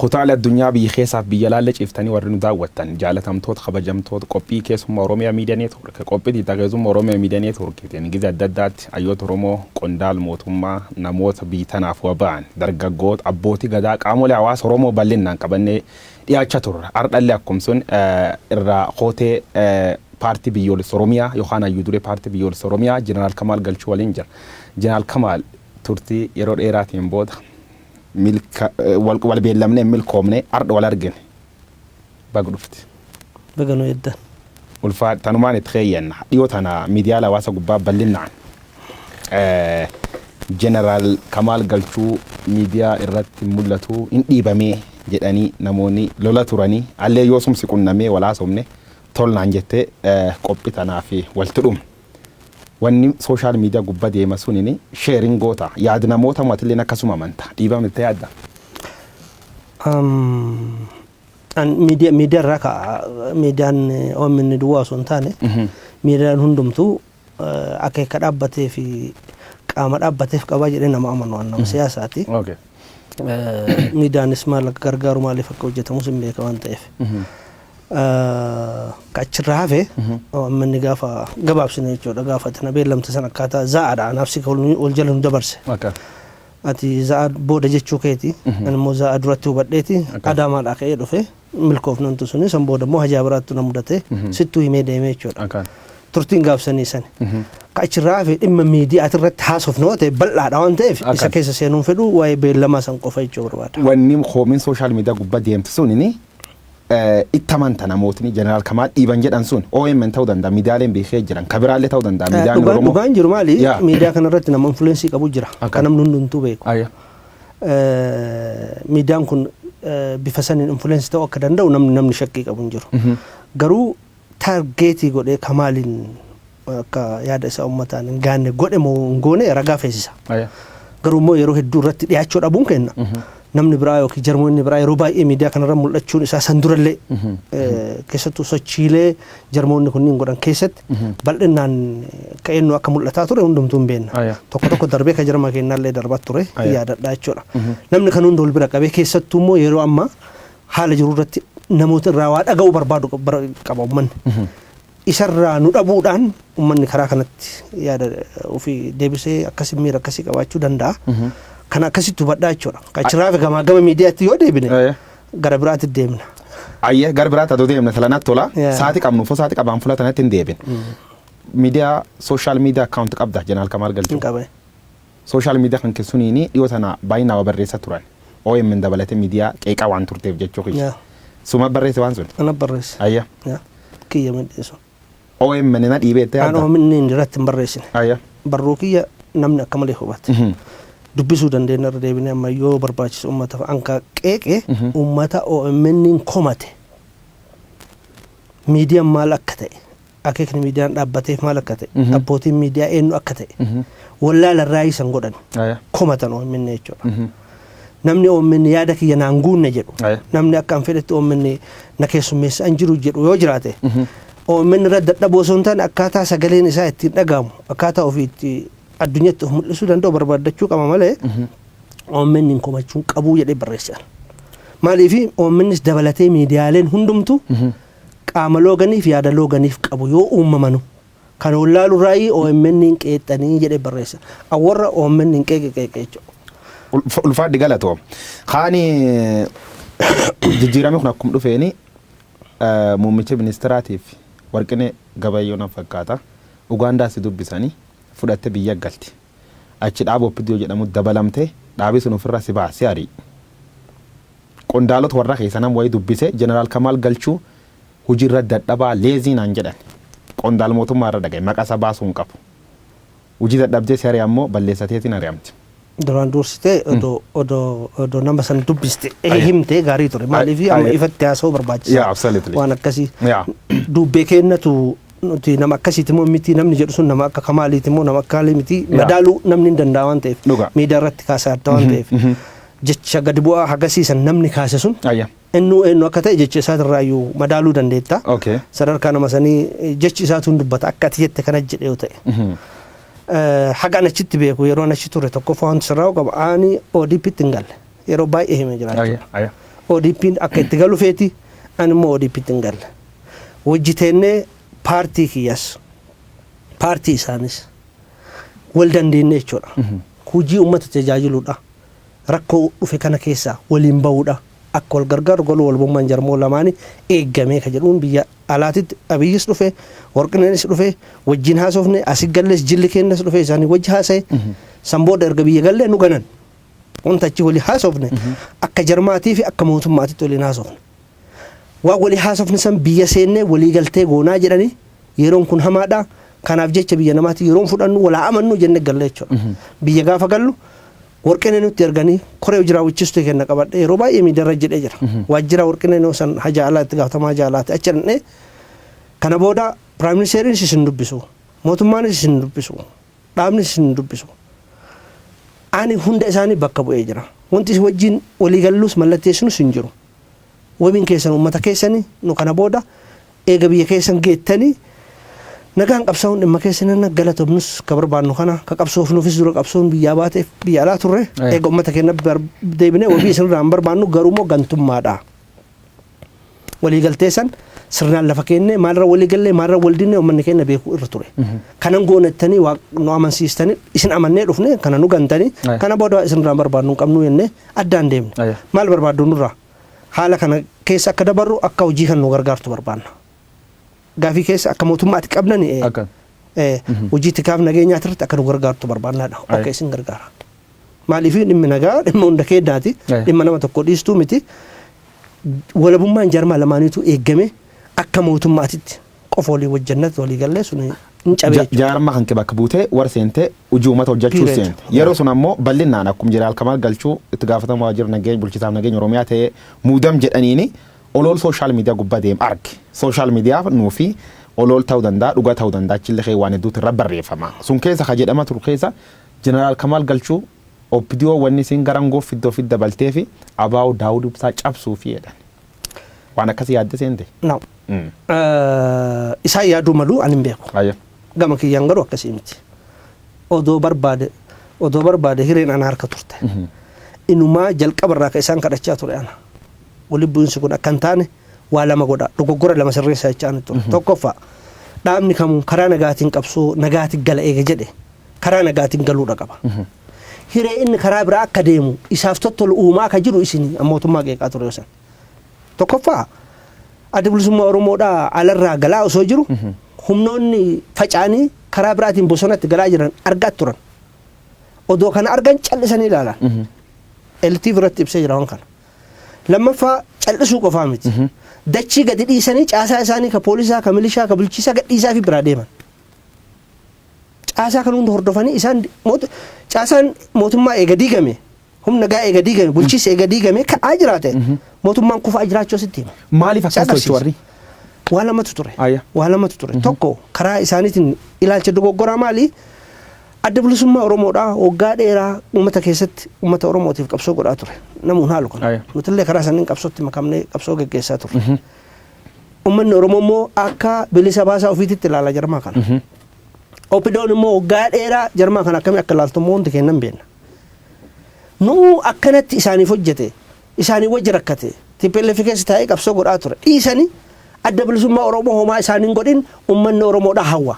Kutaalee addunyaa biyya keessaaf biyya laalle ciiftanii warri nu daawwattan, jaalatamtoota, kabajamtoota qophii keessummaa Oromiyaa Miidiyaa Neetwoork, qophii tiitaa keessummaa Oromiyaa Miidiyaa Neetwoorkiitiin gizee adda addaatti hayyoota Oromoo, qondaal mootummaa, namoota biyya tanaaf waba'an, dargaggoota, abbootii gadaa, qaamolee hawaasa Oromoo bal'inaan qabannee dhiyaachaa turre. Ardhallee akkuma sun irraa kootee paartii biyyoolessa Oromiyaa yookaan hayyuu duree paartii biyyoolessa Oromiyaa Jeneraal Kamaal Galchuu waliin jira. Jeneraal Kamaal, turtii yeroo dheeraatiin booda milka wal beellamnee hin milkoomne, ardha wal argine. Baga dhufte. Baga nu eeddan. Ulfaa tanumaan itti keeyyanna. Dhiyoo tana miidiyaalee hawaasa gubbaa bal'inaan Jeneraal Kamaal Galchuu miidiyaa irratti mul'atu, hin dhiibamee jedhanii namoonni lola turanii allee yoo sumsi qunnamee wal haasofne tolnaan jettee qophii tanaaf walitti dhumne. Wanni social media gubba deema sunini sharing goota yaad namoota matilleen akkasuma amanta dhiibamitte yaadda. An miidiyaa irraa ka'a. Miidiyaan OMN duwwaa osoo hin taane, miidiyaan hundumtuu akeeka dhaabbatee fi qaama dhaabbateef qabaa jedhee nama amanu, an nama siyaasaati. Miidiyaanis maal akka gargaaru, maaliif akka hojjetamus hin beeka waan ta'eef. Ka achirraa hafe, OMN gaafa gabaabsine jechuudha, gaafa tana beellamte san akkaataa za'aadha anaaf si wal jala nu dabarse. Ati za'a booda jechuu keeti. Ani immoo za'a duratti hubadheeti. Adaamaadhaa ka'ee dhufe. Milkoofnantu suni san booda immoo hajaa biraattu na mudate. Sittuu himee deemee jechuudha. Turtiin gaafsanii sani. Ka achirraa hafe dhimma miidiyaati irratti haasofnu yoo ta'e bal'aadha waan ta'eef isa keessa seenuun fedhu, waa'ee beellamaa san qofa jechuu barbaada. Wanni koomiin social media gubbaa deemtu sunini itti amanta namootni Jeneraal Kamaal dhiiban jedhan sun OMN ta'uu danda'a, miidiyaaleen beekee jiran kabiraallee ta'uu danda'a, miidiyaan Oromoo. Dhugaan jiru maali? Miidiyaa kanarratti nama influence qabu jira. Kan namni hundumtuu beeku. Miidiyaan kun bifa saniin influence ta'uu akka danda'u namni shakkii qabu hin jiru. Garuu target godhee Kamaaliin akka yaada isaa uummataan hin gaanne godhe moo hin goone ragaa feesisa. Garuu immoo yeroo hedduu irratti dhiyaachuu dhabuun kenna. Namni biraa yookiin jarmoonni biraa yeroo baay'ee miidiyaa kanarra mul'achuun isaa san durallee, keessattuu sochiilee jarmoonni kunniin godhan keessatti bal'inaan akka eenyu akka mul'ataa ture hundumtuu hin beekna. Tokko tokko darbee ka jarma kennaallee darbaa ture yaadadha jechuudha. Namni kan hunda wal bira qabee, keessattuu immoo yeroo ammaa haala jiru irratti namoota irraa waa dhaga'uu barbaadu qaba uummanni. Isarraa nu dhabuudhaan uummanni karaa kanatti yaada ofii deebisee akkasii miira akkasii qabaachuu danda'a. Kana akkasitti hubadhaa jechuudha. Achirraa fi gamaa gama miidiyaatti yoo deebine gara biraatti deemna. Ayyee, gara biraatti adoo deemna talanatti tola. Saati qabnu fo saati qabaan fuula tanatti hin deebin. Miidiyaa, social media account qabda, Jeneraal Kamaal Galchuu? Hin qabe. Social media kan keessuniini dhiyoo tana baay'inaa waa barreessa turan. OMN dabalatee miidiyaa qeeqaa waan turteef jechuu kiyya. Suma barreesse waan sun? Ana barreesse. Kiyya midheessu. OMN na dhiibeettee Aan yaadda? OMN irratti hin barreessine. Barruu kiyya namni akka malee hubate. Dubbisuu dandeenya irra deebinee amma yoo barbaachisu uummata anka qeeqe, uummata OMN komate. Miidiyaan maal akka ta'e, akeekni miidiyaan dhaabbateef maal akka ta'e, abbootiin miidiyaa eenyu akka ta'e wallaala irraa isan godhan komatan OMN jechuudha. Namni OMN yaada kiyya naan guunne jedhu, namni akka an fedhetti OMN na keessummeessa an jiru jedhu yoo jiraate, OMN irra dadhaboo osoo hin taane akkaataa sagaleen isaa ittiin dhagahamu, akkaataa ofii itti addunyatti of mul'isuu danda'u barbaaddachuu qaba malee OMN hin komachuun qabuu jedhee barreesse. Maaliif OMNs dabalatee miidiyaaleen hundumtu qaama looganiif yaada looganiif qabu yoo uumamanu kan wallaalu irraa OMN hin qeexxanii jedhee barreessa. Awwarra OMN hin qeeqe qeeqe jechuudha. Ulfaadhi, galatoo. Kaani jijjiiramni kun akkuma dhufeeni muummicha ministeraatiif Warqinee Gabayyoo nan fakkaata. Ugaandaa si dubbisanii fudhatte biyya galti. Achi dhaaba OPDO jedhamu dabalamte, dhaabi sun ofirra si baase ari'i. Qondaalota warra keessa nam wayii dubbise, Jeneraal Kamaal Galchuu hojiirra dadhabaa, lazy naan jedhan. Qondaal mootummaa irra dhagaye, maqaa isaa baasuu hin qabu. Hojii dadhabdee si ari'an moo balleessateetiin ari'amte? Duraan dursitee odoo nama san dubbiste himtee gaarii ture. Maaliif amma ifatti haasa'uu barbaachisa. Waan akkasii. Dubbee kennatu nuti nama akkasiiti moo miti, namni jedhu sun nama akka Kamaaliiti moo nama akka Kaalii miti madaaluu namni hin danda'a waan ta'eef. Miidiyaa irratti kaasaa adda waan ta'eef. Jecha gadi bu'aa hagasiisan namni kaase sun innuu eenyu akka ta'e jecha isaatirraayyuu madaaluu dandeetta. Sadarkaa nama sanii jechi isaatu hin dubbata akka ati jette kana jedhe yoo ta'e. Haga an achitti beeku, yeroo an achi ture, tokkoffaa wanti sirraa'u qaba, ani ODP'tti hin galle, yeroo baay'ee himee jira jechuudha. ODP'n akka itti galu feeti, ani immoo ODP'tti hin galle. Hojjiteennee paartii kiyyas paartii isaanis wal dandeenye jechuudha. Hojii uummata tajaajiluudha. Rakkoo dhufe kana keessaa waliin bahuudha. Akka wal gargaaru galuu walbummaan jarmoo lamaanii eeggamee ka jedhuun biyya alaatitti Abiyyis dhufe, Warqineenis dhufe, wajjin haasofne, asi gallees jilli keenyas dhufe, isaanii wajji haasa'e. San booda erga biyya gallee nu ganan. Wanta achi walii haasofne akka jarmaatii fi akka mootummaatitti waliin haasofne. Waan walii haasofne san biyya seennee walii galtee goonaa jedhanii, yeroon kun hamaadha. Kanaaf jecha biyya namaatti yeroon fudhannu walaa amannu jenne galle jechuudha. Biyya gaafa gallu Warqinee nutti erganii koree hojii kenna qabadhe, yeroo baay'ee miidiyaarra jedhee jira. Waajjira Warqinee san haja alaa, itti gaafatamaa haja alaati achi dhaqnee, kana booda prime ministeriinis isin dubbisu, mootummaanis isin dubbisu, dhaabnis isin dubbisu. Ani hunda isaanii bakka bu'ee jira. Wanti isin wajjin walii gallus mallatteessinus hin jiru. Wabiin keessan uummata keessanii, nu kana booda eega biyya keessan geettanii nagaan qabsaa'uun dhimma keessan, galatomnus ka barbaannu kana ka qabsoofnuufis dura qabsoon biyyaa baateef biyya alaa turre, eega uummata keenya deebinee wabii isinirraa hin barbaannu, garuu immoo gantummaadha. Waliigaltee san sirnaan lafa kennee maalirra walii gallee, maalirra wal dinne uummanni keenya beekuu irra ture. Kanan goonettanii nu amansiistanii, isin amannee dhufne, kana nu gantanii, kana booda isinirraa hin barbaannu, hin qabnu jennee addaan deemne. Maal barbaaddu nurraa? Haala kana keessa akka dabarru, akka hojii kan nu gargaartu barbaanna. Gaafii keessa akka mootummaatti qabnani hojii tikaaf nageenyaa irratti akka nu gargaartu barbaannaadha. Akka isin gargaara. Maaliif, dhimmi nagaa dhimma hunda keenyaati. Dhimma nama tokko dhiistuu miti. Walabummaan jarmaa lamaaniitu eeggame, akka mootummaatitti qofa walii wajjannatti walii gallee sun hin cabee jechuudha. Jaarmaa kan kee bakka buutee warra seentee hojii uummata hojjechuu Period. seente. Yeroo sun ammoo bal'inaan akkuma jeneraal Kamaal Galchuu itti gaafatamaa waajjira nageenya bulchisaaf nageenya Oromiyaa ta'ee muudam jedhaniini olool social media gubbaa deem arge. Social media nuufi olool ta'uu danda'a, dhugaa ta'uu danda'a, achillee kee waan hedduutu irra barreeffama. Sun keessa ka jedhama turu keessa jeneraal Kamaal Galchuu OPDO wanni isin gara ngoo fiddoo fid dabaltee fi ABO Daawud Ibsaa cabsuu fi jedhan. Waan akkasii yaadde seente? No. Isaan yaaduu malu, ani hin beeku. Gama kiyyaan garuu akkasii miti. Odoo barbaade hireen ana harka turte. Inumaa jalqabarraa ka isaan kadhachaa ture ana. Walitti bu'iinsi kun akka hin taane waa lama godha. Dogoggora lama sirreessaa jechaa ani ture. Tokkoffaa, dhaabni kamuu karaa nagaatiin qabsoo nagaatiin gala eega jedhe karaa nagaatiin galuudha qaba. Hiree inni karaa biraa akka deemu isaaf tottolu uumaa akka jiru isin mootummaa qeeqaa ture san. Tokkoffaa, Adda Bilisummaa Oromoodhaa alarraa galaa osoo jiru humnoonni faca'anii karaa biraatiin bosonatti galaa jiran argaa turan. Odoo kana argan callisanii ilaalan. LTV irratti ibsee jira waan kana. Lammaffaa, callisuu qofaa miti. Dachii gadi dhiisanii caasaa isaanii ka poolisaa, ka milishaa, ka bulchiisaa gad dhiisaa fi biraa deeman. Caasaa kan hunda hordofanii isaan caasaan mootummaa eega diigame, humna gaa eega diigame, bulchiinsa eega diigame ka'aa jiraate, mootummaan kufaa jiraachuu asitti hima. Maaliif akkas tolchu warri? Waa lamatu ture. Waa lamatu ture. Tokko, karaa isaaniitiin ilaalcha dogoggoraa maali? Adda Bilisummaa Oromoodhaa waggaa dheeraa uummata keessatti uummata Oromootiif qabsoo godhaa ture. Namuun haalu kana. Nutillee karaa saniin qabsootti makamnee qabsoo geggeessaa turre. Uummanni Oromoo immoo akka bilisa baasaa ofiititti ilaala jarmaa kana. OPDOn immoo waggaa dheeraa jarmaa kana akkamii akka ilaaltu immoo hundi keenya hin beekna. Nuu akkanatti isaaniif hojjete, isaanii wajji rakkate, TPLF keessa taa'ee qabsoo godhaa ture. Dhiisanii Adda Bilisummaa Oromoo homaa isaaniin godhin uummanni Oromoodhaa hawwa.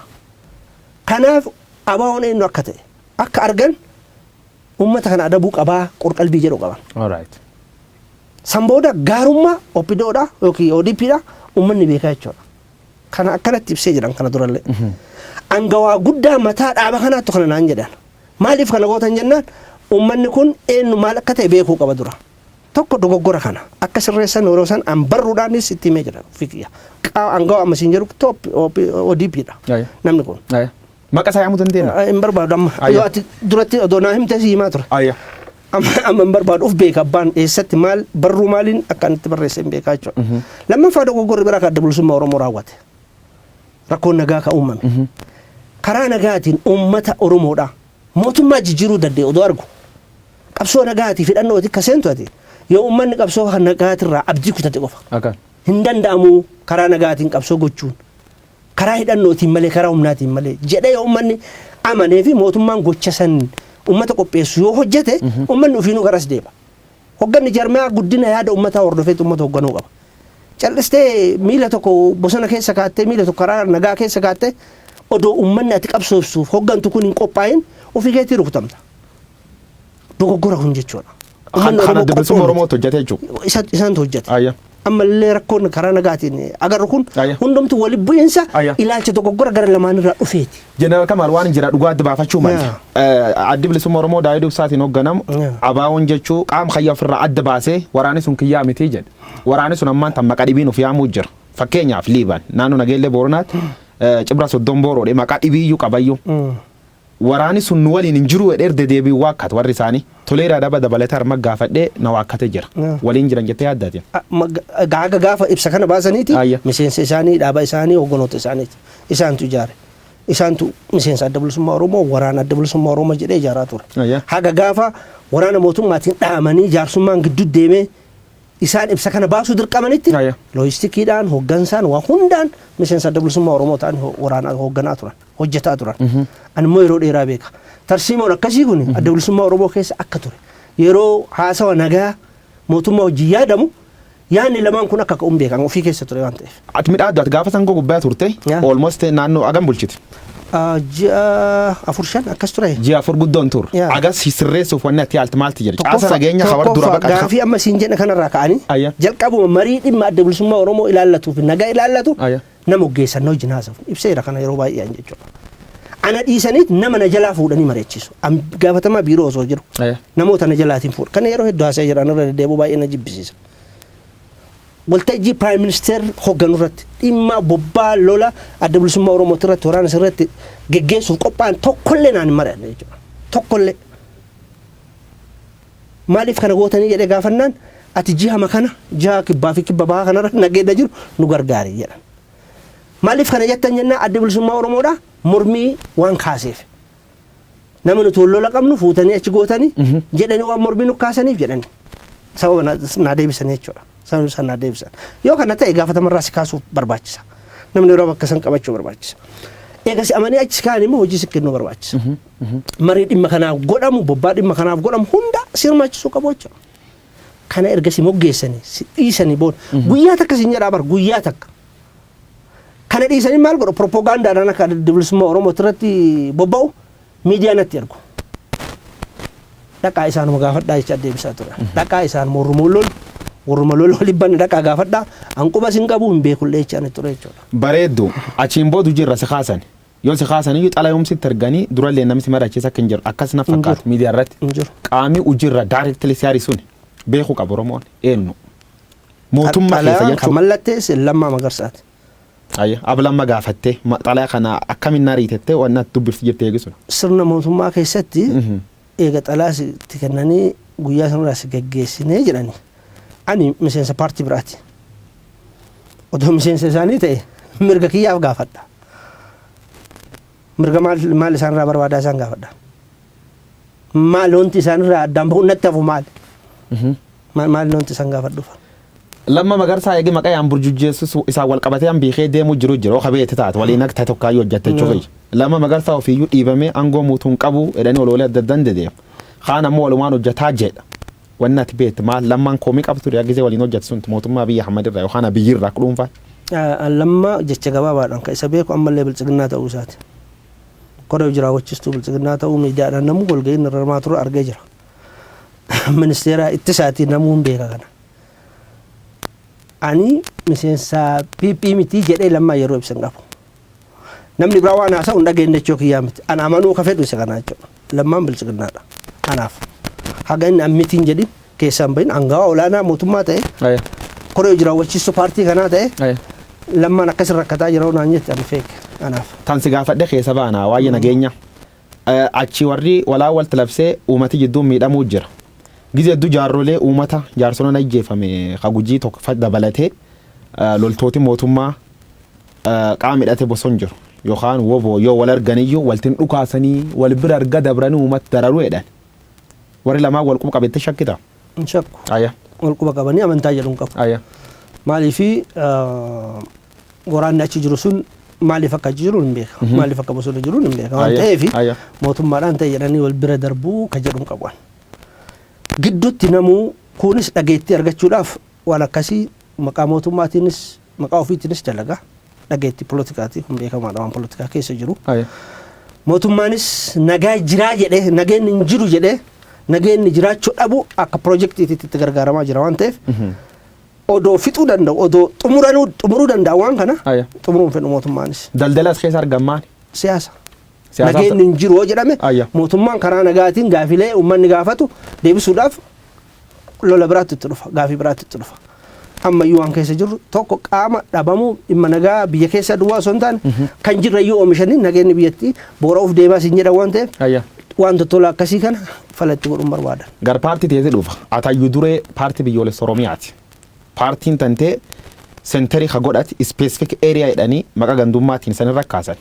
Kanaaf ABO'n eenyu akka ta'e akka argan uummata kana adabuu qabaa qorqalbii jedhu qaban. San booda gaarummaa OPDOdha yookiin ODPdha uummanni beekaa jechuudha. Kana akkanatti ibsee jedhan kana durallee. Angawaa guddaa mataa dhaaba kanaattu kana naan jedhan. Maaliif kana gootan jennaan, uummanni kun eenyu maal akka ta'e beekuu qaba dura. Tokko, dogoggora kana akka sirreessan yeroo san an barruudhaanis itti himee jira ofiikiyya. Angawaa amma siin jedhu top ODPdha namni kun. Maqaa isaa yaamuu dandeenya? Hin barbaadu amma. Yoo ati duratti odoo naa himte si himaa ture. Amma hin barbaadu, uf beeka abbaan eessatti maal barruu maaliin akka inni itti barreesse hin beekaa jechuudha. Lammaffaa, dogoggorri biraa kan Adda Bilisummaa Oromoo raawwate. Rakkoon nagaa ka uumame. Karaa nagaatiin uummata Oromoodhaa mootummaa jijjiiruu danda'e odoo argu, qabsoo nagaatii fidhannooti akka seentu ati yoo uummanni qabsoo nagaatirraa abdii kutate qofa. Hin danda'amu karaa nagaatiin qabsoo gochuun, karaa hidhannootiin malee, karaa humnaatiin malee jedhee yoo uummanni amanee fi mootummaan gocha san uummata qopheessu yoo hojjete, uummanni ofiinuu garas deema. Hogganni jarmiyaa guddina yaada uummataa hordofeetu uummata hoogganuu qaba. Callistee miila tokko bosona keessa kaattee, miila tokko karaa nagaa keessa kaattee, odoo uummanni ati qabsoofsuuf hoggantu kun hin qophaa'in, ofii keetii rukutamta. Dogoggora kun jechuudha. Kan Adda Bilisummaa Oromootu hojjete jechuudha. Isaantu hojjete. Ammallee rakkoon karaa nagaatiin agarru kun hundumtu wali bu'iinsa ilaalcha dogoggora gara lamaanirraa dhufeeti. Jeneraal Kamaal, waan jira dhugaa adda baafachuu malee. Addi Bilisummaa Oromoo Daawud Ibsaatiin hoogganamu ABO'n jechuu qaama kayya ofirraa adda baasee waraanni sun kiyyaa miti jedhe. Waraanni sun ammaan tan maqaa dhibiin of yaamuu jira. Fakkeenyaaf, Liibaan naannoo Nageellee Booranaatti Cibra Soddon Booroodhe maqaa dhibiiyyuu qabayyuu. Waraanni sun nu waliin hin jiru jedhee deddeebiin waakkata warri isaanii. Toleeraa Daba dabalatee harma gaafadhee na waakkate jira. Waliin jiran jettee yaaddaati? Gaaga gaafa ibsa kana baasaniiti miseensa isaanii, dhaaba isaanii, hogganoota isaaniiti. Isaantu ijaare. Isaantu miseensa Adda Bilisummaa Oromoo, waraana Adda Bilisummaa Oromoo jedhee ijaaraa ture. Haga gaafa waraana mootummaatiin dhahamanii jaarsummaan gidduu deemee isaan ibsa kana baasuu dirqamanitti loojistikiidhaan, hooggansaan, waa hundaan miseensa Adda Bilisummaa Oromoo ta'an waraana hoogganaa turan, hojjetaa turan. Ani immoo yeroo dheeraa beeka. Tarsiimoon akkasii kun Adda Bilisummaa Oromoo keessa akka ture. Yeroo haasawa nagaa mootummaa wajjin yaadamu yaadni lamaan kun akka ka'uun beekan ofii keessa ture waan ta'eef. Ati midhaaddu, ati gaafa sangoo gubbaa turte, almost naannoo agam bulchite? Ji'a 4, 5 akkas ture. Ji'a 4 guddoon tur. Agas sirreessuuf wanni ati yaaltu maalti jira? Caasa nageenya hawar dura baqata. Gaafii amma siin jedhe kanarraa ka'anii jalqabuma marii dhimma Adda Bilisummaa Oromoo ilaallatuu fi nagaa ilaallatu nama oggeessan na wajjin haasawu. Ibseera kana yeroo baay'ee an jechuudha. Ana dhiisaniit nama na jalaa fuudhanii mari'achiisu. An gaafatamaa biiroo osoo jiru namoota na jalaatiin fuudha. Kana yeroo hedduu haasa'ee jira, irra deddeebi'uu baay'ee na jibbisiisa. Waltajjii Prime Minister hoogganu irratti dhimma bobbaa lola Adda Bilisummaa Oromoo irratti, waraana irratti geggeessuuf qophaa'an tokkollee naan hin mari'anne jechuudha. Tokkollee. Maaliif kana gootanii jedhee gaafannaan, ati ji'a kana ji'a kibbaa fi kibba bahaa kanarra nageenya jiru nu gargaari jedhan. Maaliif kana jettan jennaan, Adda Bilisummaa Oromoodha mormii waan kaaseef. Nama nuti wal lola qabnu fuutanii achi gootanii jedhanii waan mormii nu kaasaniif jedhanii. Sababa naa deebisan jechuudha. Sababa isaan naa deebisan. Yoo kana ta'e gaafatamarraa si kaasuuf barbaachisa. Namni yeroo bakka san qabachuu barbaachisa. Eega si amanii achi kaan immoo hojii si kennuu barbaachisa. Marii dhimma kanaaf godhamu, bobbaa dhimma kanaaf godhamu hunda si hirmaachisuu qabu jechuudha. Kana erga si moggeessanii si dhiisanii booda guyyaa takka sin jedhaa bar, guyyaa takka. Kana dhiisanii maal godhu? Propoogaandaadhaan akka Adda Bilisummaa Oromoo irratti bobba'u miidiyaa natti ergu. Dhaqaa isaanuma gaafadhaa jecha deebisaa ture. Dhaqaa isaan warruma lol, warruma lola waliin banne dhaqaa gaafadhaa. Anquba sin qabu, hin beekullee jecha ani ture jechuudha. Bareeddu, achiin boodu jirra si kaasan. Yoo si kaasan iyyuu xalayoomsitti erganii durallee namni si mari'achiisa akka hin jiru akkas na fakkaata miidiyaa irratti. Hin jiru. Qaamii hojiirra directly si harisuun beekuu qabu Oromoon eenyu. Mootummaa keessa Xalayaan kan jechuun. mallatteesse Lammaa Magarsaati. Ayya, ablamma gaafattee xalayaa kana akkamiin na riitettee waan natti dubbifti jirti eegisun? Sirna mootummaa keessatti eega xalaa sitti kennanii guyyaa sanarraa si geggeessinee jedhani. Ani miseensa paartii biraati. Otoo miseensa isaanii ta'e mirga kiyyaaf gaafadha. Mirga maal maal isaanirraa barbaadaa isaan gaafadha. Maal wanti isaanirraa addaan bahuun natti hafu maal? Maal maal wanti isaan gaafadhuuf? Lamma Magarsaa eegi maqaa yaan burjujjeessus isaan wal qabatee an biikee deemuu jiru jira oka beete taate waliin akka ta'e tokkaayyuu hojjette jechuudha. Lamma Magarsaa ofiiyyuu dhiibamee aangoo muutuu hin qabu jedhanii oloolee adda addaan dedeema. Kaan ammoo walumaan hojjetaa jedha. Wanni ati beektu maal? Lammaan koomii qabtu ture gisee waliin hojjetu sun mootummaa Abiyyi Ahmad irraa yookaan Abiyyi irraa dhuunfaan? Lamma jecha gabaabaadhaan kan isa beeku ammallee Biltsiginnaa ta'uu isaati. Koree jiraawwachistuu Biltsiginnaa ta'uu miidiyaadhaan namuu walga'iin irra hirmaa ture argee jira. Ministeera ittisaatii namuu hin beeka kana. Ani miseensa PP miti jedhee Lammaa yeroo ibsan qabu. Namni biraa waan haasa'u hin dhageenye jechuu kiyyaa miti. Ana amanuu ka fedhu isa kana jechuudha. Lammaan Biltsiginnaadha. Anaaf. Haga inni ammitiin jedhin keessaan bahin aangawa olaanaa mootummaa ta'e, koree jiraawwachiistuu paartii kanaa ta'e, Lammaan akkas rakkataa jira naan jette ani feeke anaaf. Tan si gaafadhe keessa baanaa waa'ee nageenya. Achi warri walaa walti labsee uummati jidduun miidhamuu jira. Gizee hedduu jaarrolee uummata jaarsonni ajjeefame ka Gujii tokko dabalatee loltooti mootummaa qaama hidhate boson jiru yookaan woboo yoo wal arganiyyuu waltiin dhukaasanii wal bira arga dabranii uummata dararuu jedhan. Warri lamaan wal quba qabetti shakkita? Hin shakku. Wal quba qabanii amantaa jedhu hin qabu. Maaliifi waraanni achi jiru sun maaliif akka achi jiru hin beeka. Maaliif akka bosona jiru hin beeka. Waan ta'eef mootummaadhaan ta'e jedhanii wal bira darbuu ka jedhu hin qabu. Gidduutti namuu Kunis dhageettii argachuudhaaf waan akkasii maqaa mootummaatiinis maqaa ofiitiinis dalaga. Dhageettii poolitikaati kun beekamaadha, waan poolitikaa keessa jiru. Mootummaanis nagaa jiraa jedhee, nageenyi hin jiru jedhee, nageenyi jiraachuu dhabu akka piroojeektiitti itti gargaaramaa jira waan ta'eef, odoo fixuu danda'u, odoo xumuranuu xumuruu danda'a waan kana xumuruun fedhu mootummaanis. Daldala as keessa argamaan. Siyaasa. Nageenyi hin jiru yoo jedhame, mootummaan karaa nagaatiin gaafilee uummanni gaafatu deebisuudhaaf lola biraatti itti dhufa, gaafii biraatti itti dhufa. Ammayyuu waan keessa jirru tokko qaama dhabamuu dhimma nagaa biyya keessa duwwaa osoo hin taane, kan jirrayyuu oomishanii nageenyi biyyattii boora'uuf deemaa siin jedhan waan ta'eef, waan tottola akkasii kana falatti godhuun barbaadan. Gar paartii teessee dhufa. Atayyuu duree paartii biyyoolessa Oromiyaati. Paartiin tantee center ka godhati specific area jedhanii maqaa gandummaatiin sanirra kaasan.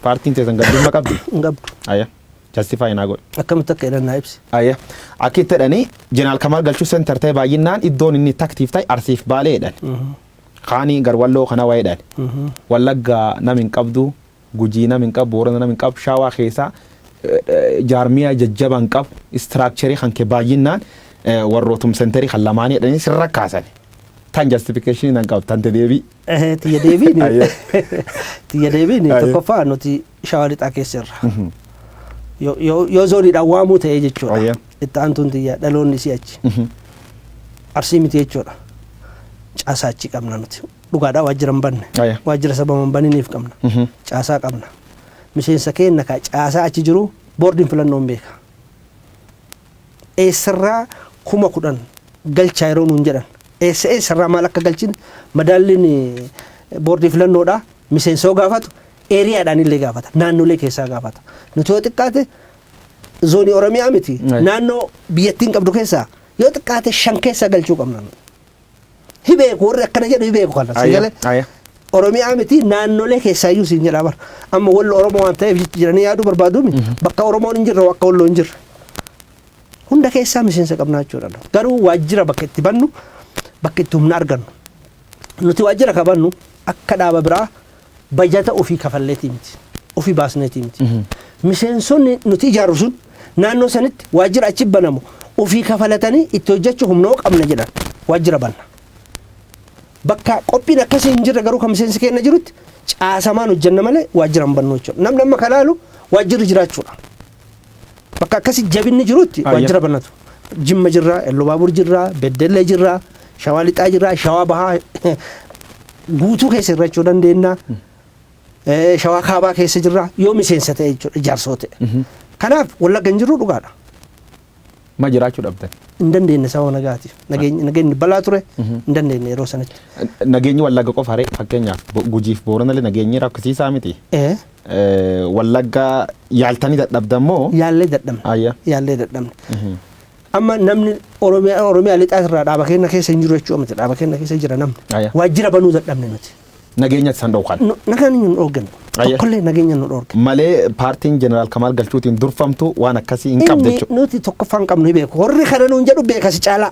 Paartiin teessan gandummaa qabdi? Hin qabdu. Ayya. Justify naa godhe. Akkamitti akka jedhan naa ibsi. Ayya. Akka itti jedhanii Jeneraal Kamaal Galchuu center ta'e, baay'inaan iddoon inni active ta'e Arsiif Baalee jedhan. Kaanii gar Walloo kana waa jedhan. Wallaggaa nam hin qabdu, Gujii nam hin qabu, Boorana nam hin qabu, Shawaa keessaa jaarmiyaa jajjaba hin qabu, structure kan kee baay'inaan warrootum center kan lamaanii jedhanii sirra kaasan. Tan justification nan qabu, tante deebii. Tiyya deebiin, tiyya deebiin tokkoffaa nuti Shawaa Lixaa keessa jirra. Yoo zooniidhaan waamuu ta'e jechuudha. Itti aantuun tiyya dhaloonni isii achi. Arsii miti jechuudha. Caasaa achi qabna nuti. Dhugaadhaa waajjira hin banne. Waajjira sababa hin baniniif qabna. Caasaa qabna. Miseensa keenya ka caasaa achi jiru boordiin filannoo hin beeka. Eessarraa 10,000 galchaa yeroo nuun jedhan, eessa eessarraa maal akka galchine madaalliin boordii filannoodha. Miseensa yoo gaafatu areadhaan illee gaafata, naannolee keessaa gaafata. Nuti yoo xiqqaate zoonii Oromiyaa miti, naannoo biyyattiin qabdu keessaa yoo xiqqaate shan keessaa galchuu qabna. Hibeeku, warri akkana jedhu hibeeku kana. Si galee? Oromiyaa miti, naannolee keessaayyuu siin jedha bara. Amma Wallo Oromoo waan ta'eef jedhanii yaaduu barbaadumi, bakka Oromoon hin jirre akka Walloo hin jirre. Hunda keessaa miseensa qabnaa jechuudha. Garuu waajjira bakka itti bannu, bakka itti humna argannu. Nuti waajjira kabannu akka dhaaba biraa bajata ofii kafalleetii miti. Ofii baasneetii miti. Miseensonni nuti ijaarru sun naannoo sanitti waajjira achi banamu ofii kafalatanii itti hojjechuu humna qabna jedhan waajjira banna. Bakka qophiin akkasii hin jirre garuu kan miseensi keenya jirutti caasamaan hojjenna malee waajjira hin bannu jechuudha. Namni amma kan laalu waajjirri jiraachuudha. Bakka akkasii jabinni jirutti waajjira bannatu. Jimma jirraa, Ellubaabur jirraa, Beddellee jirraa, Shawaa Lixaa jirraa, Shawaa Bahaa guutuu keessa irra dandeenya. Shawaa Kaabaa keessa jirraa yoo miseensa ta'e jechuudha, ijaarsoo ta'e. Kanaaf Wallagga hin jirru, dhugaadha. Ma jiraachuu dhabdan? Hin dandeenye, sababa nagaatiif. Nageenyi balaa ture, hin dandeenye yeroo sanatti. Nageenyi Wallagga qofa ree? Fakkeenyaaf Gujiif Booranallee nageenyi rakkisiisaa miti. Wallagga yaaltanii dadhabdan moo? Yaallee dadhabne. Yaallee dadhabne. Amma namni Oromiyaa Lixaa irraa dhaaba keenya keessa hin jiru jechuudha miti, dhaaba keenya keessa jira namni. Waajjira banuu dadhabne nuti. Nageenya san dhookan. Nageenya nu dhoorgan. Tokkollee nageenya nu dhoorgan. Malee paartiin Jeneraal Kamaal Galchuutiin durfamtu waan akkasii hin qabdu jechuudha. Nuti tokkoffaan qabnu hin beeku. Warri kana nuun jedhu beeka si caalaa.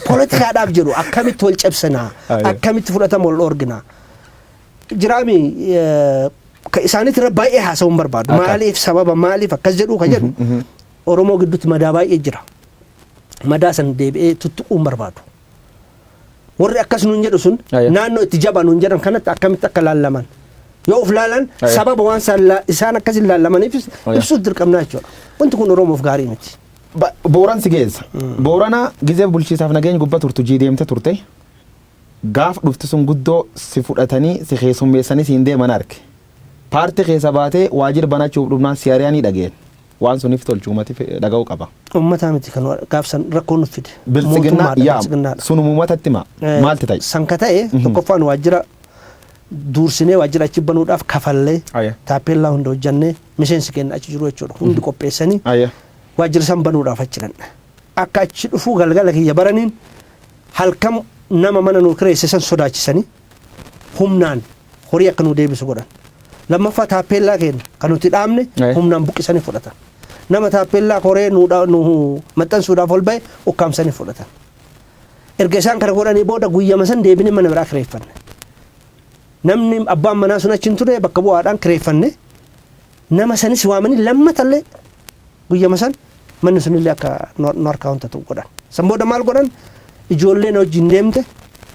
Poolitikaadhaaf jedhu, akkamitti wal cabsinaa, akkamitti fudhatama wal dhoorginaa. Jiraami isaaniitti irra baay'ee haasa'uu hin barbaadu. Maaliif, sababa maaliif akkas jedhu ka jedhu, Oromoo gidduutti madaa baay'ee jira. Madaa san deebi'ee tuttuquu hin barbaadu. Warri akkas nuun jedhu sun naannoo itti jaba nuun jedhan kanatti akkamitti akka laallaman yoo of laalan, sababa waan isaan akkas hin laallamaniif ibsuuf dirqamnaa jechuudha. Wanti kun Oromoof gaarii miti. Booran si geessa. Boorana gizee bulchiisaaf nageenya gubbaa turtu jii deemte turte. Gaaf dhufti sun guddoo si fudhatanii si keessummeessanii siin deeman arge. Paartii keessa baatee waajjira banachuuf dhufnaan si ari'anii dhageen. Waan suniif tolchu uummati dhaga'uu qaba. Uummataa miti kan gaafsan rakkoo nuuf fide. Biltsiginnaa yaa sun uummatatti hima. Maalti ta'e? San ka ta'e tokkoffaan waajjira duursinee waajjira achi banuudhaaf kafallee, taappellaa hunda hojjannee, miseensi keenya achi jiru jechuudha. Hundi qopheessanii waajjira san banuudhaaf achi dhanne. Akka achi dhufuu galgala kiyya baraniin halkan nama mana nuu kireesse san sodaachisanii humnaan horii akka nuu deebisu godhan. Lammaffaa taappellaa keenya kan nuti dhaabne humnaan buqqisanii fudhatan. Nama taappellaa koree nu maxxansuudhaaf ol ba'e ukkaamsanii fudhatan. Erga isaan kana godhanii booda guyyama san deebinee mana biraa kireeffanne. Namni abbaan manaa sun achi hin ture, bakka bu'aadhaan kireeffanne. Nama sanis waamanii lammatallee guyyama san manni sunillee akka nu harkaa wanta ta'u godhan. San booda maal godhan? Ijoolleen wajjin deemte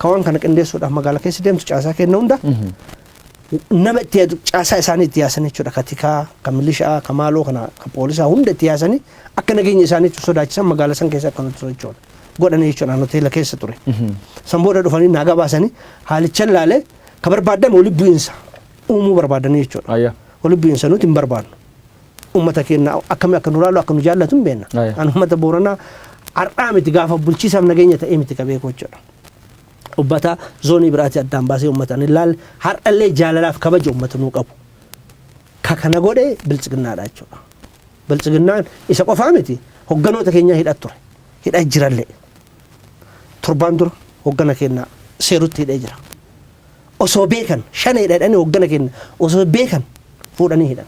ka waan kana qindeessuudhaaf magaalaa keessa deemtu, caasaa kenna hunda nama itti yaadu, caasaa isaanii itti yaasan jechuudha. Ka tikaa, ka milishaa, ka maaloo kana, ka poolisaa hunda itti yaasanii akka nageenya isaaniitti sodaachisan, magaalaa san keessa akka nuti socho'an godhanii jechuudha. Hoteela keessa ture. San booda dhufanii naa gabaasanii, haalicha ilaalee ka barbaadame walitti bu'iinsa uumuu barbaadanii jechuudha. Walitti bu'iinsa nuti hin barbaadnu. Uummata keenya akkamii akka nu laalu, akka nu jaallatu hin beekna. An uummata Booranaa har'aa miti, gaafa bulchiisaaf nageenya ta'ee miti ka beeku jechuudha. Uummata zoonii biraatti addaan baasee uummata hin ilaalle, har'allee jaalalaaf kabaja uummata nuu qabu. Ka kana godhe Biltsiginnaadha jechuudha. Biltsiginnaan isa qofaa miti, hogganoota keenya hidhat ture. Hidhaa jirallee. Torbaan dura hoggana keenya seerutti hidhee jira. Osoo beekan shan hidhanii, hoggana keenya osoo beekan fuudhanii hidhan.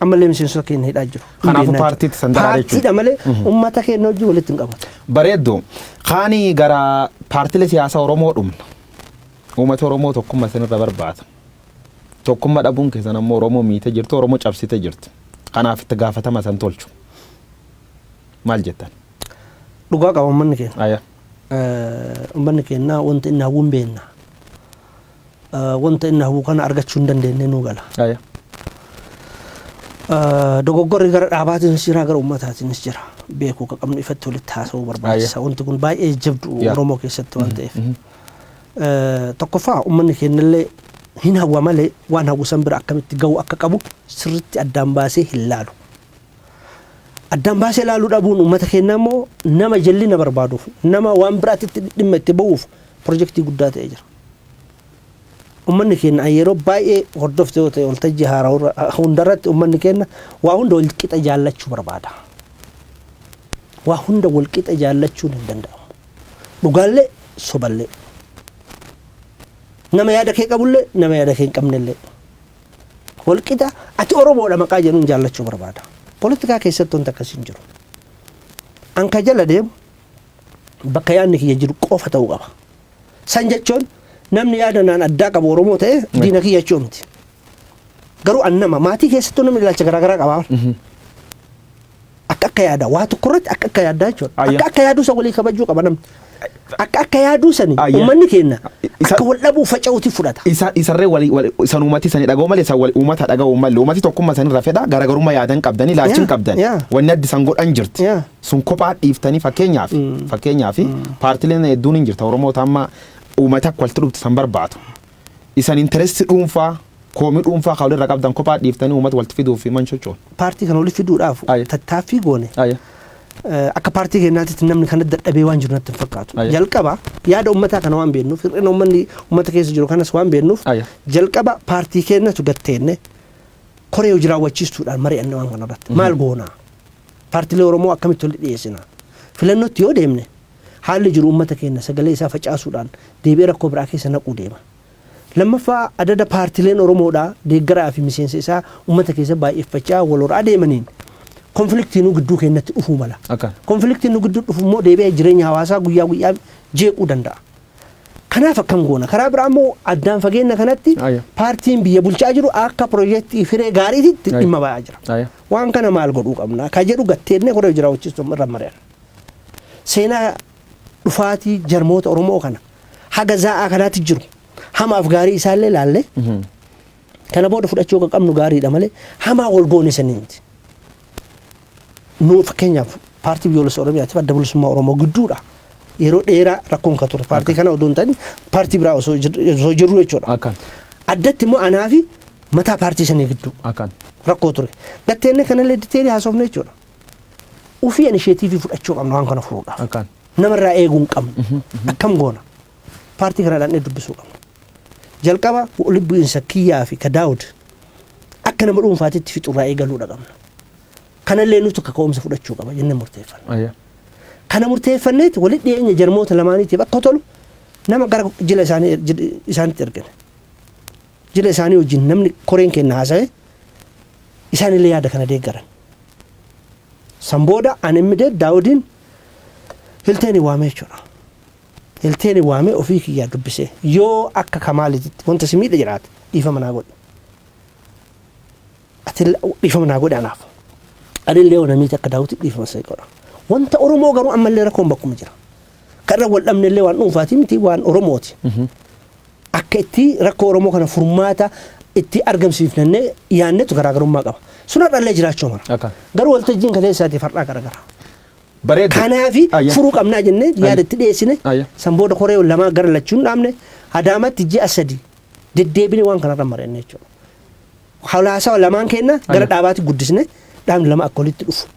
Ammallee miseensota keenya hidhaa jiru. Kanaafuu paartiitti san daraa jechuudha. Paartiidha malee uummata keenya wajjin walitti hin qabatu. Bareeddu. Kaanii gara paartilee siyaasaa Oromoo dhumna. Uummata Oromoo tokkummaa isinirra barbaada. Tokkummaa dhabuun keessan ammoo Oromoo miite jirtu, Oromoo cabsite jirtu. Kanaaf itti gaafatama san tolchu. Maal jettan? Dhugaa qaba uummanni keenya. Uummanni keenya wanta inni hawwu hin beekna. Wanta inni hawwu kana argachuu hin dandeenye nuu gala. Dogoggorri gara dhaabaatiinis jira, gara uummataatiinis jira. Beekuu ka qabnu ifatti walitti haasa'uu barbaachisa. Wanti kun baay'ee jabdu Oromoo keessatti waan ta'eef. Tokkoffaa, uummanni keenyallee hin hawwa malee waan hawwu san bira akkamitti ga'uu akka qabu sirriitti addaan baasee hin laalu. Addaan baasee laaluu dhabuun uummata keenyaa immoo nama jallina barbaaduuf, nama waan biraatti dhimma itti ba'uuf pirojektii guddaa ta'ee jira. Uummanni keenya yeroo baay'ee hordofte yoo ta'e, waltajjii haaraa hundarratti uummanni keenya waa hunda wal qixa jaallachuu barbaada. Waa hunda wal qixa jaallachuun hin danda'amu. Dhugaallee soballee. Nama yaada kee qabullee, nama yaada kee hin qabnellee. Wal qixa ati Oromoodha maqaa jedhuun jaallachuu barbaada. Poolitikaa keessatti wanti akkasii hin jiru. An ka jala deemu bakka yaadni kiyya jiru qofa ta'uu qaba. San jechuun namni yaada naan addaa qabu Oromoo ta'e diina kiyya jechuu miti. Garuu an nama maatii keessattuu namni ilaalcha garaagaraa qaba. Akka akka yaada waa tokko irratti akka akka yaaddaa jechuudha. Akka akka yaaduu san walii kabajuu qaba namni. Akka akka yaaduu sani uummanni keenya akka wal dhabuu faca'uuti fudhata. Isa isarree wali isan uummati sani dhaga'uu malee isan wali uummata dhaga'uu malee, uummati tokkummaa sanirra fedha. Garaagarummaa yaadan qabdanii, ilaalchin qabdan, wanni addi san godhan jirti. Sun kophaa dhiiftanii, fakkeenyaaf paartileen hedduun hin jirta Oromoota amma uummata akka walitti dhuftu san barbaadu. Isan interest dhuunfaa, koomii dhuunfaa kan walirra qabdan kophaa dhiiftanii uummata walitti fiduuf man socho'u. Paartii kana walitti fiduudhaaf tattaaffii goone akka paartii keenyaatti namni kana dadhabee waan jiru natti hin fakkaatu. Jalqaba yaada uummataa kana waan beeknuuf, hir'ina uummanni uummata keessa jiru kanas waan beeknuuf, jalqaba paartii keenyatu gatteenne koree hojii raawwachiistuudhaan mari'anne. Waan kana irratti maal goonaa? Paartiilee Oromoo akkamitti walitti dhiyeessina? Filannootti yoo deemne haalli jiru uummata keenya sagalee isaa facaasuudhaan deebi'ee rakkoo biraa keessa naquu deema. Lammaffaa, adada paartiileen Oromoodhaa deeggaraa fi miseensa isaa uummata keessa baay'effachaa wal horaa deemaniin konfliktiin nu gidduu keenyatti dhufuu mala. Konfliktiin nu gidduu dhufu immoo deebi'ee jireenya hawaasaa guyyaa guyyaa jeequu danda'a. Kanaaf akkam goona? Karaa biraa immoo addaan fageenya kanatti paartiin biyya bulchaa jiru akka piroojeektii firee gaariitti dhimma ba'aa jira. Waan kana maal godhuu qabna? Ka jedhu gatteennee koree hojii raawwachiistuu irra mari'an. Seenaa dhufaatii jarmoota Oromoo kana haga zaa'aa kanaatti jiru hamaaf gaarii isaallee laalle, kana booda fudhachuu akka qabnu gaariidha malee hamaa wal goone sanii miti. Nu fakkeenyaaf Paartii Biyyoolessa Oromiyaatiif Adda Bilisummaa Oromoo gidduudha. Yeroo dheeraa rakkoon kan ture paartii kana odoo hin ta'in paartii biraa osoo jirru jechuudha. Addatti immoo anaa fi mataa paartii sanii gidduu rakkoo ture. Gatteenne kanallee detail haasofne jechuudha. Ufii initiative fudhachuu qabna waan kana furuudhaaf. Namarraa eeguu hin qabnu. Akkam goona? Paartii kana dhaqnee dubbisuu qabna. Jalqaba walitti bu'iinsa kiyyaa fi ka Daawud akka nama dhuunfaatitti fixurraa eegaluudha qabna. Kanallee nuti kaka'umsa fudhachuu qaba jennee murteeffanna. Kana murteeffanneeti walitti dhiyeenya jarmoota lamaaniitiif akka tolu nama gara jila isaanii isaanitti ergine. Jila isaanii wajjin namni koreen kenna haasa'e, isaanillee yaada kana deeggaran. San booda ani immediate Daawudiin Hilteen waamee jechuudha. Hilteen waamee ofii kiyyaa dubbisee, yoo akka Kamaalitti wanta si miidha jiraate dhiifama naa godhi. Ati dhiifama naa godhi anaaf. Ani illee yoo namiiti akka Daawuditti dhiifama si godha. Wanta Oromoo garuu ammallee rakkoon bakkuma jira. Kan irra wal dhabne illee waan dhuunfaati miti, waan Oromooti. Akka itti rakkoo Oromoo kana furmaata itti argamsiifnannee yaannetu garaagarummaa qaba. Sun har'allee jiraachuu mala. Garuu waltajjiin kaleessaatiif har'aa garagara. Bareedu. Kanaafi furuu qabnaa jennee yaada itti dhiyeessine. San booda koree lamaa gara lachuun dhaabne, Adaamaatti ji'a 3 deddeebine waan kanarra mari'anne jechuudha. Hawaasaa lamaan kenna gara dhaabaatti guddisne, dhaabni lama akka walitti dhufu.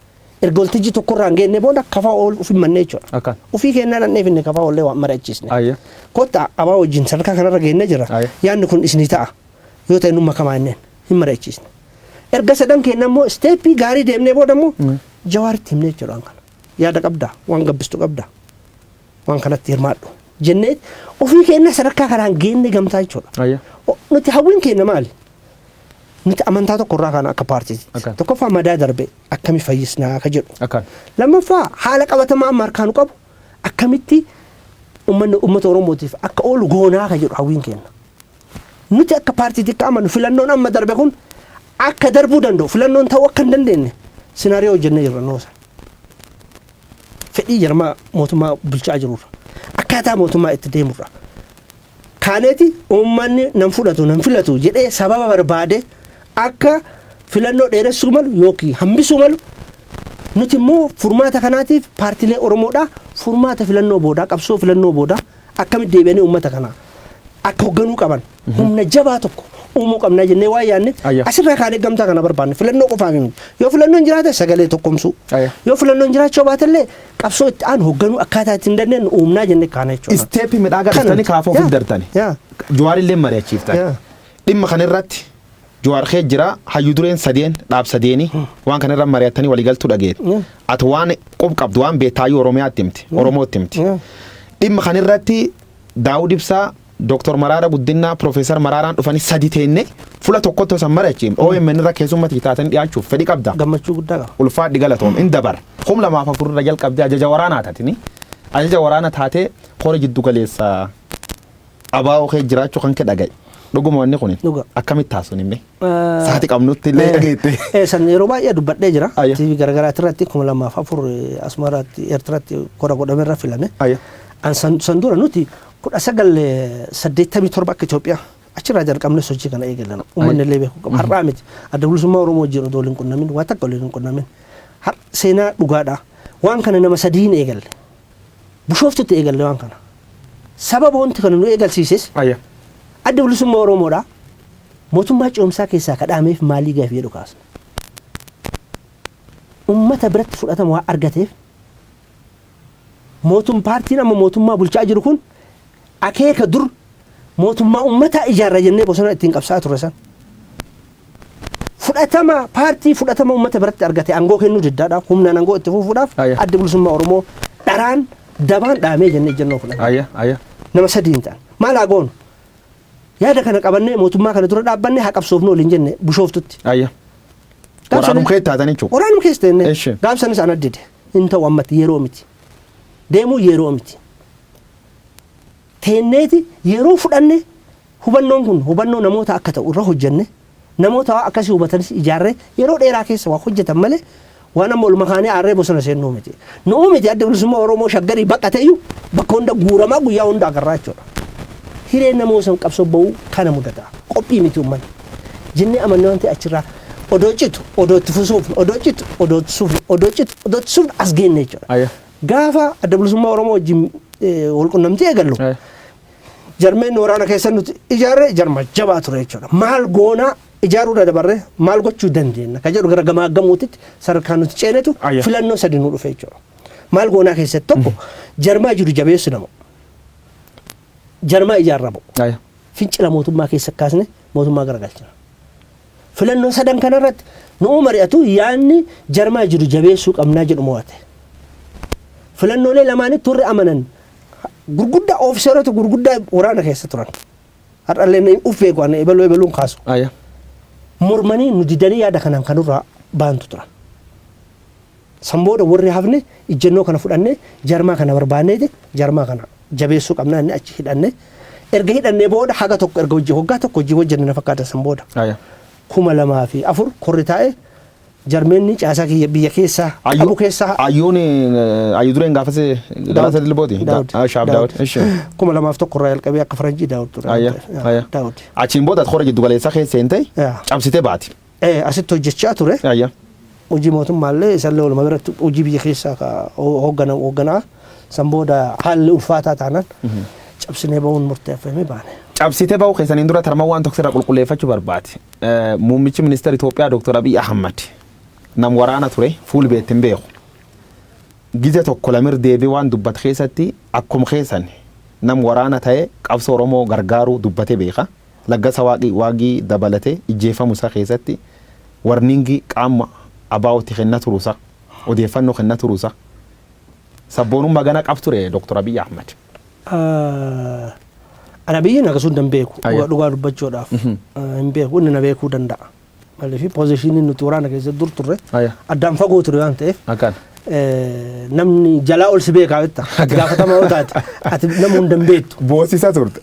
Erga waltajjii tokkorraa hin geenne booda kafaa ol ofi mannee jechuudha. Ofii kennaa dhannee finne kafaa ollee waan mari'achiisne. Kottaa abaa wajjin sadarkaa kanarra geennee jira. Yaadni kun isinii ta'a. Yoo ta'e nu makamaa jenneen hin mari'achiisne. Erga sadan kenna immoo step gaarii deemnee booda immoo Jawaaritti himnee jechuudha waan kana. Yaada qabdaa, waan gabbistu qabdaa, waan kanatti hirmaadhu jennee ofii keenya sadarkaa kanaan geenne gamtaa jechuudha. Nuti hawwiin keenya maali? Nuti amantaa tokko irraa kana akka paartiitti. Tokkoffaa, madaa darbe akkami fayyisnaa akka jedhu. Lammaffaa, haala qabatamaa amma harkaa nu qabu akkamitti uummanni uummata Oromootiif akka oolu goonaa akka jedhu hawwiin keenya. Nuti akka paartiitti akka amanu, filannoon amma darbe kun akka darbuu danda'u, filannoon ta'uu akka hin dandeenye scenario hojjennee jirra noosa. Fedhii jarmaa mootummaa bulchaa jirurra, akkaataa mootummaa itti deemurra. Kaaneeti uummanni nan fudhatu, nan filatu jedhee sababa barbaade akka filannoo dheeressuu malu yookiin hambisuu malu, nuti immoo furmaata kanaatiif paartiilee Oromoodhaa furmaata filannoo boodaa, qabsoo filannoo boodaa akkamitti deebi'anii uummata kanaa akka hoogganuu qaban humna jabaa tokko uumuu qabnaa jennee waan yaadne asirraa kaanee gamtaa kana barbaanne. Filannoo qofaaf miti. Yoo filannoon jiraate sagalee tokkomsuu, yoo filannoon jiraachuu baatellee qabsoo itti aanu hoogganuu akkaataa ittiin dandeenyu uumnaa jennee kaana jechuudha. Step midhaagaa dhuftanii kaafoo ofiif dartani. Jawaarillee mari'achiiftan. Dhimma kanarratti Jawaar kee jira, hayyu dureen sadeen dhaab sadeeni waan kanarra mari'attanii waliigaltuu dhageet. Ati waan qub qabdu, waan beektaayyuu Oromiyaatti himti, Oromootti himti. Dhimma kanarratti Daawud Ibsaa, Dooktor Maraara Guddinaa, Piroofeesar Maraaraan dhufanii sadi teenne fuula tokkotti osoo mari'achiifne OMN irra keessummatii taatanii dhiyaachuuf fedhii qabda. Gammachuu guddaa qaba. Ulfaadhi, galatoom in dabar. 2004 irra jalqabdee ajaja waraanaa taatini. Ajaja waraana taatee kora jiddu galeessa abaa'oo kee jiraachuu kan kee dhagaye. Dhuguma wanni kun Dhuga. akkamitti taasisuun himme? Saati qabnutti illee dhageette. San yeroo baay'ee dubbadhee jira. TV garagaraati irratti 2004 Asmaraatti, Eertiraatti kora godhame irra filame. An san dura nuti 1987 akka Itoophiyaa achirraa jalqabne sochii kana eegalan. Uummanni illee beekuu qaba. Har'aa miti. Adda Bilisummaa Oromoo wajjin odoo waliin qunnamin, waa takka waliin hin qunnamin. Har seenaa dhugaadha. Waan kana nama sadiin eegalle. Bishooftutti eegalle waan kana. Sababa wanti kana nu eegalsiises Adda Bilisummaa Oromoodha. Mootummaa ce'umsaa keessaa kadhaameef maalii gaafii jedhu kaasne. Uummata biratti fudhatama waan argateef mootum paartiin amma mootummaa bulchaa jiru kun akeeka dur mootummaa uummataa ijaarra jennee bosona ittiin qabsaa'aa turre san fudhatama paartii fudhatama uummata biratti argate aangoo kennuu diddaadhaaf, humnaan aangoo itti fufuudhaaf Adda Bilisummaa Oromoo dharaan dabaan dhaamee jennee ejjennoo fudhanne. Ayya. Ayya. Nama sadiin ta'an. Maal haa goonu? Yaada kana qabannee mootummaa kana dura dhaabbannee haa qabsoofnu waliin jenne Bishooftutti. Waraanum kee taatan jechuudha. Waraanum keessa teenne. Gaafsanis ana dide. Hin ta'u, ammatti yeroo miti. Deemuu yeroo miti. Teenneeti yeroo fudhanne, hubannoon kun hubannoo namoota akka ta'u irra hojjenne, namoota waa akkasii hubatanis ijaarree yeroo dheeraa keessa waa hojjetan malee waan amma olma kaanee aarree bosona seennuu miti. Nu'uu miti, Adda Bilisummaa Oromoo Shaggarii baqateeyyuu bakka hunda guuramaa guyyaa hunda agarraa jechuudha. Hireen namoota san qabsoo ba'uu kana mudata. Qophii miti uummanni. Jennee amannee waan ta'e achirraa odoo citu odoo itti fusuuf, odoo citu odoo itti sufnu, odoo citu odoo itti sufnu as geenne jechuudha. Gaafa Adda Bilisummaa Oromoo wajjin wal qunnamtii eegallu jarmeen waraana keessa nuti ijaarre jarma jabaa ture jechuudha. Maal goonaa ijaaruudha dabarre maal gochuu dandeenya ka jedhu gara gamaa gamuutitti sadarkaa nuti ceenetu filannoo sadi nu dhufe jechuudha. Maal goonaa keessatti tokko jarmaa jiru jabeessu, nama jarmaa ijaarramu fincila mootummaa keessa kaasne mootummaa garagalchina. Filannoo sadan kanarratti nu'uu mari'atu, yaadni jarmaa jiru jabeessuu qabnaa jedhu mo'ate. Filannoolee lamaanitti warri amanan gurguddaa, ofiseerota gurguddaa waraana keessa turan. Har'allee ni uf beeku, ani ebaluu ebaluun kaasu. Mormanii nu didanii yaada kanaan kanurraa baantu turan. San booda warri hafne ijjennoo kana fudhannee jarmaa kana barbaanneeti jarmaa kana jabeessuu qabnaa inni achi hidhanne. Erga hidhannee booda haga tokko erga hojii waggaa tokko hojii hojjenne na fakkaata san booda. 2004 korri taa'e. Jarmeenni caasaa kiyya biyya keessaa qabu keessaa. Ayyuun ayyuu dureen gaafas Galaasaa Dilbooti. Daawud. Shaab Daawud. Ishi. 2001 irraa jalqabee akka faranjii Daawud ture. Ayya. Daawud. Achiin booda ati hora jiddu galeessaa keessa seentee cabsitee baati. Asitti hojjechaa ture. Hojii mootummaallee isallee walumaa biratti hojii biyya keessaa ka hoogganaa san booda haalli ulfaataa taanaan cabsinee ba'uun murteeffamee baane. Cabsitee ba'uu keessaniin dura tarma waan tokko sirra qulqulleeffachuu barbaade. Muummichi ministeera Itoophiyaa Dr. Abiy Ahmad nam waraana ture fuul beetti hin beeku. Gize tokko lamir deebii waan dubbate keessatti akkuma keessan nam waraana ta'e qabsoo Oromoo gargaaruu dubbate beeka. Laggasa Waaqii dabalatee ijjeefamu isaa keessatti warningi qaama abaa'otti kenna turuusa odeeffannoo kenna turuusa. Sabboonummaa gana qab ture Dr. Abiy Ahmad. Ana biyyiin akkasuma hin beeku dhugaa dubbachuudhaaf hin beeku, inni na beekuu danda'a. Maaliif position nuti waraana keessatti dur turre addaan fagoo ture waan ta'eef namni jalaa ol si beekaa jetta, ati gaafatamaa yoo taate ati nama hunda hin beektu. Boosisa turte.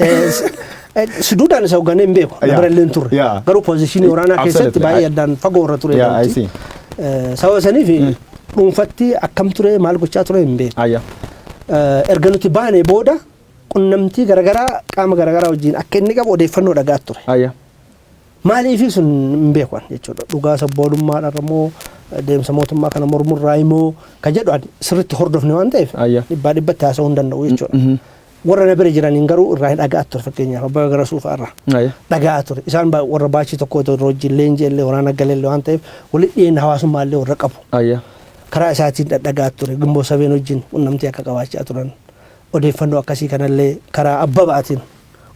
Si duudhaan isa hoogganee hin beeku, na bira illee hin turre. Garuu position waraanaa keessatti baay'ee addaan fagoo irra ture. Sababa saniif dhuunfatti akkam ture, maal gochaa ture hin beeku. Erga nuti baane booda qunnamtii garaagaraa qaama garaagaraa wajjin akka inni qabu odeeffannoo dhagaa ture. Maaliif sun hin beeku jechuudha. Dhugaa sabboonummaadhaan immoo deemsa mootummaa kana mormurraa immoo ka jedhu sirriitti hordofne waan ta'eef dhibbaa dhibbatti haasa'uu hin danda'u jechuudha. Warra na bira jiraniin garuu irraa hin dhagaa ture, fakkeenyaaf Abbaa Garasuu fa'aa irraa dhagaa ture. Isaan warra baachii tokko otoo wajjin leenjii illee waraana galee waan ta'eef walitti dhiyeenya hawaasummaa illee warra qabu. Karaa isaatiin dhadhagaa ture. Gimboo sabeen wajjin qunnamtii akka qabaachaa turan. Odeeffannoo akkasii kanallee karaa Abbabaatiin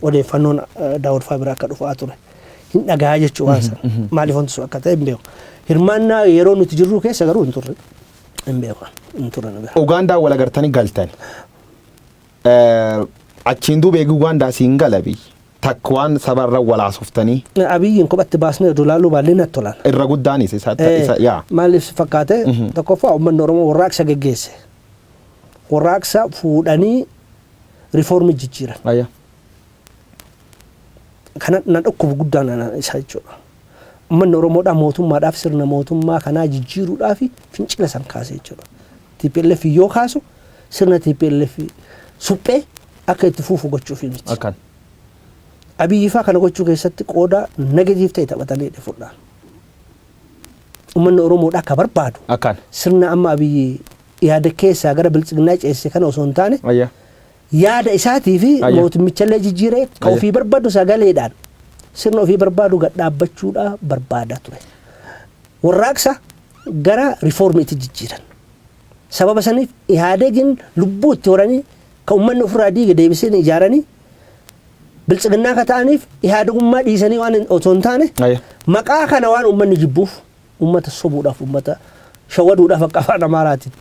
odeeffannoon Daawud fa'aa bira akka dhufaa ture. Hin dhagaa jechuu waan sana. Maaliif wanti sun akka ta'e hin beeku. Hirmaannaa yeroo nuti jirru keessa garuu hin turre. Hin beeku. Hin turre nu bira. Ugaandaa wal agartanii galtan. Achiin duuba eegi Ugaandaa siin galabi. Takka waan sabarra walaasoftanii. Abiyyiin kophatti baasnee oduu laaluu baallee natti tolan. Irra guddaanis isa yaa. Maaliif si fakkaate? Tokkoffaa, uummanni Oromoo warraaqsa geggeesse. Warraaqsa fuudhanii riifoormii jijjiiran. Kana na dhukkubu guddaan isa jechuudha. Uummanni Oromoodhaa mootummaadhaaf sirna mootummaa kanaa jijjiiruudhaaf fincila san kaase jechuudha. TPLF yoo kaasu sirna TPLF suphee akka itti fufu gochuuf miti. Abiyyi faa kana gochuu keessatti qooda negative ta'e taphatanii fudhaan. Uummanni Oromoodhaa akka barbaadu sirna amma Abiyyi yaada keessaa gara biltsiginnaa ceesse kana osoo hin taane yaada isaatii fi mootummichallee jijjiiree ka ofii barbaadu sagaleedhaan sirna ofii barbaadu gad dhaabbachuudhaa barbaadaa ture. Warraaqsa gara riifoormiitti jijjiiran. Sababa saniif Ihaadegiin lubbuu itti horanii ka uummanni ofirraa diige deebisanii ijaaranii biltsiginnaa ka ta'aniif Ihaadegummaa dhiisanii waan otoo hin taane maqaa kana waan uummanni jibbuuf uummata sobuudhaaf, uummata shawwaduudhaaf akka afaan Amaaraatiin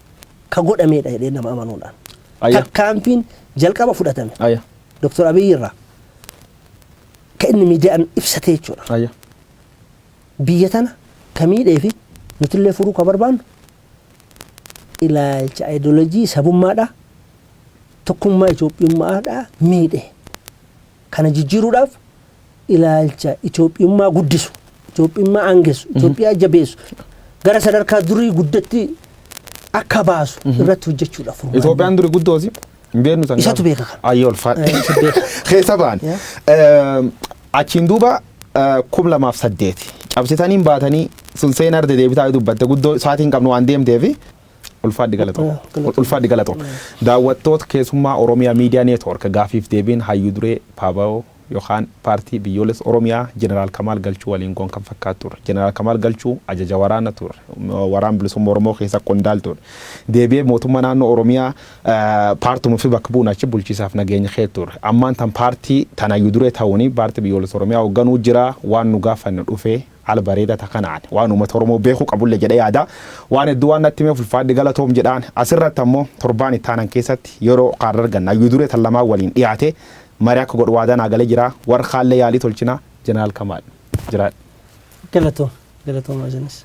ka godhameedha jedhee nama amanuudhaan. Tarkaanfiin jalqaba fudhatame Dr. Abiyyi irraa ka inni miidiyaan ibsate jechuudha. Biyya tana ka miidhee fi nutillee furuu ka barbaannu ilaalcha ayidoolojii sabummaadhaa tokkummaa Itoophiyummaadhaa miidhe. Kana jijjiiruudhaaf ilaalcha Itoophiyummaa guddisu, Itoophiyummaa aangessu, Itoophiyaa jabeessu, gara sadarkaa durii guddatti akka baasu irratti hojjechuudhaaf furmaanni. Itoophiyaan duri guddoosi. Hin beeknu san. Isatu beeka kana. Ayyee, ulfaadha. Isa beeka. Keessa ba'an. Achiin duuba 2008 cabsitanii baatanii sun seenaa arde deebitaa dubbatte guddoo sa'aatiin qabnu waan deemteefi ulfaadhi galatoo. Galatoo. Ulfaadhi galatoo. Daawwattoota keessummaa Oromiyaa Miidiyaa Neetwoork, gaafiif deebiin hayyuu duree Paaba'oo yookaan paartii biyyoolessa Oromiyaa Jeneraal Kamaal Galchuu waliin goon kan fakkaatu ture. Jeneraal Kamaal Galchuu ajaja waraana ture. Waraan bilisummaa Oromoo keessa qondaal ture. Deebi'ee mootummaa naannoo Oromiyaa paartuma fi bakka bu'uun achi bulchiisaaf nageenya kee ture. Ammaan tan paartii tan hayyuu duree ta'uuni paartii biyyoolessa Oromiyaa hoogganuu jira, waan nu gaafanne dhufee haala bareedaa takkanaan waan uummata Oromoo beekuu qabullee jedhee yaada. Waan hedduu waan natti himeef ulfaadhi galatoom jedhaan. Asirratti ammoo torbaan itti aanan keessatti yeroo kaarra arganna hayyuu duree tan lamaan waliin dhiyaate marii akka godhu waadaa naa galee jira. Warra kaallee yaalii tolchina. Jeneraal Kamaal, jiraadha. Galatoom. Galatoom isinis.